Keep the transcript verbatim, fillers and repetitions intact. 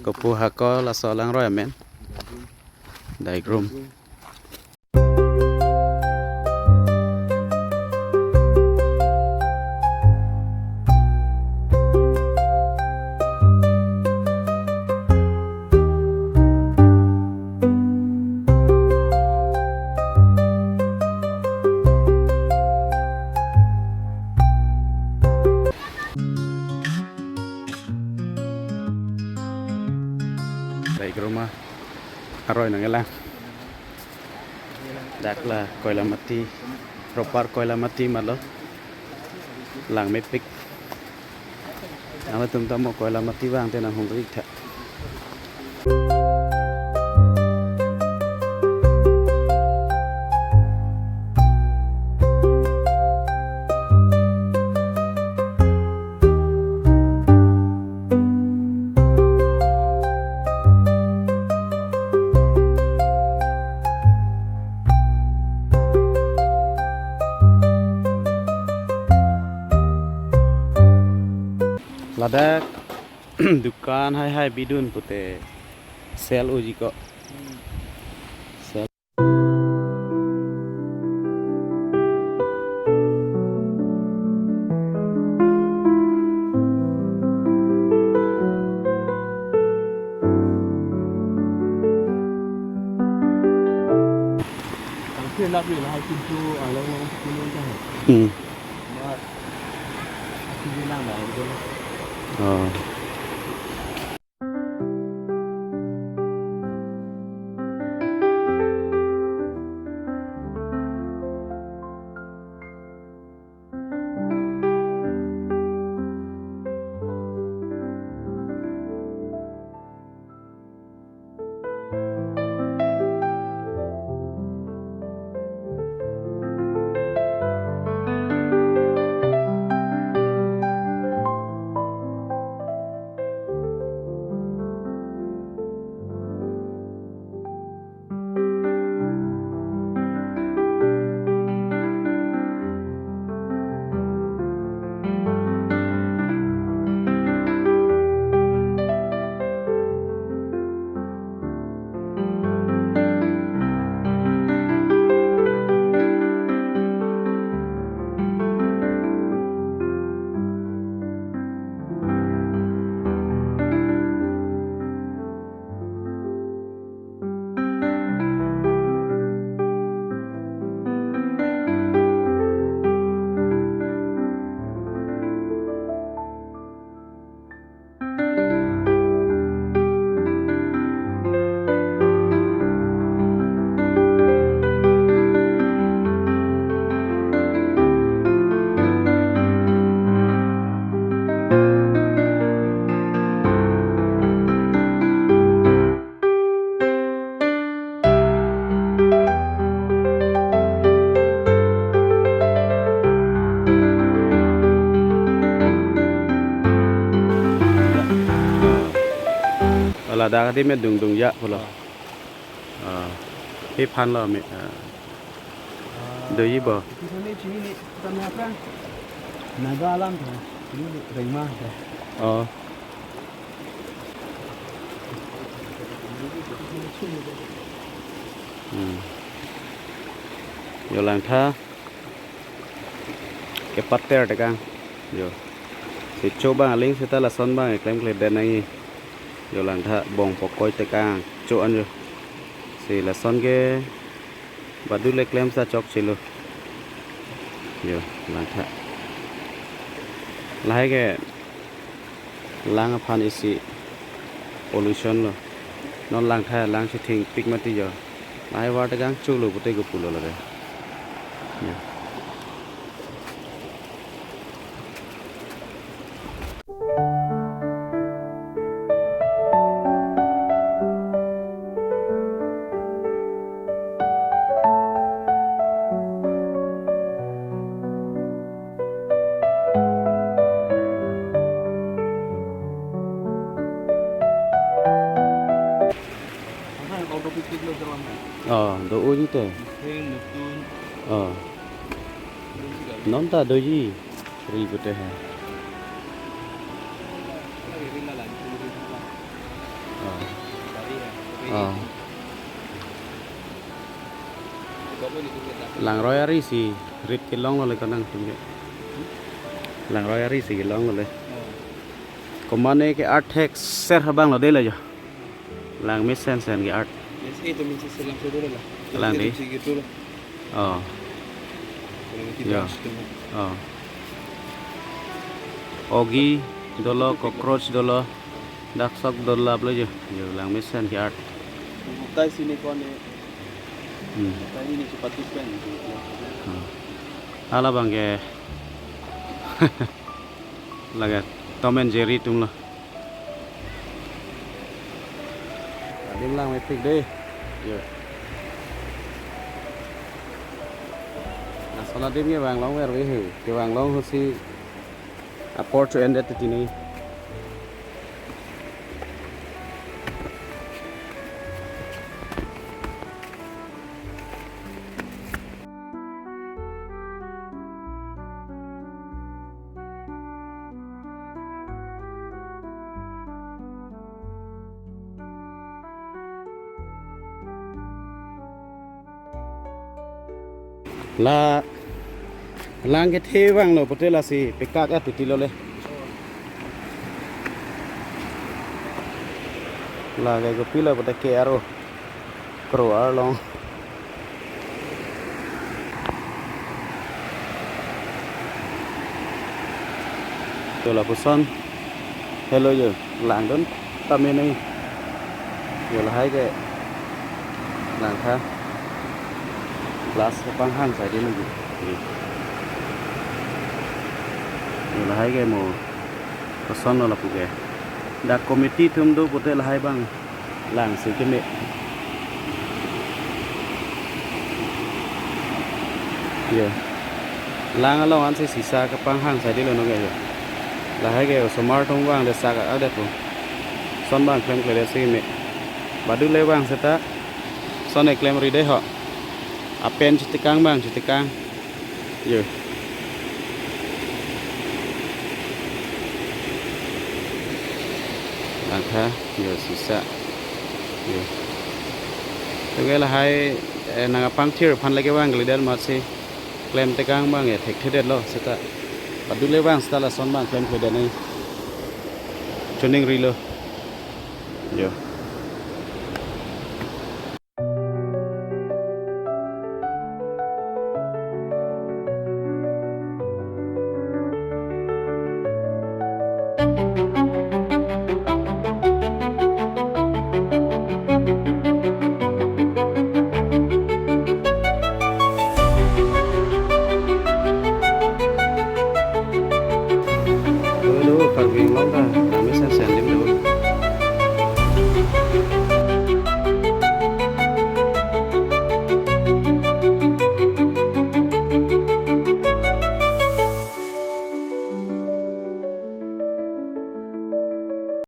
Kopu hako laso alangroi amen? Daigrum. Daigrum aroi nangkelang. Dak la Koilamati, proper Koilamati malo. Langmepik. Nangtum ta mo Koilamati vangte nanghumri tha. Ladak dukan hai hai bidun pute sell unji ko. Sell. Tangke lap ri lahai pintu along long pintu dah. Hmm. Mat. Pintu lang dah, pintu lang. Oh. Ladak adim me dungdung ya pulo. Ah. He phan lo me. Ah. Doji bo. Isi kami chini ni, kami apa? Naga alam tu. Ini Rengma tu. Oh. Hmm. Jo langtha. Kepater tekang. Jo. Si cho abang aling seta lason abang klemkle den nangji. Jo langtha bong pokoi tekang. Cho an jo. Si lason ke badu le klem sa chokchelo. Jo langtha. Lahai ke lang aphan isi pollution lo. Non langtha lang chithengpik mati jo. Lahai var tekang cholo pute kopulo lake. Jo. Oh, do-un te. Oh. Non ta doji. Ri pute ha. Oh. Langroi ari si rit kelong lo le konang tum ke. Langroi ari si kelong lo le. Komane ke art thek ser habang lo de le jo. Lang mesen sen ke art. Yes, itu min si selang sudah lah. Lang di. Si gitu lah. Oh. Kalau kita Ya. Harus tunggu. Oh. Ogi dolo, cockroach dolo, dak sok dolo aplo jo. Jo lang mesen ke art. Tunggu tai sini kone. Hmm. Tai ini cepat dispen. Hmm. Ala bang ke. Lage Tom and Jerry atum lo. Adim lang mepik dei. Yo. Lason adim kevang longver ve he. Kevang long ho si apor chu endet titi nei. La lang kethe vanglo pote lasi pekak ya titi lo le. Lake kopilo pote ke aro. Kro arlong. To lapuson. Hello yo, langdun tame nei. Yo lahai ke langtha. Glass kepanghang saidi nungji. Yo lahai ke mo koson lo lapu ke. Dak committee atum do pote lahai bang. Lang si keme. Ye. Lang along ansi sisa kepanghang saidi lo nungke ye. Lahai ke osomar atum vang de sak adet po. Son bang klemkledet si keme. Badu le vang seta. Son e klemri de ho. Apen chitikang bang chitikang. Yo. Langtha, yo sisa. Yo. Toke lahai, eh, nang apangthir aphan lake vang kalidet amatsi. Klem tekang bang ya thekthedet lo seta. Badu le vang seta lason bang klemkledet nei. Chuning ri lo. Yo.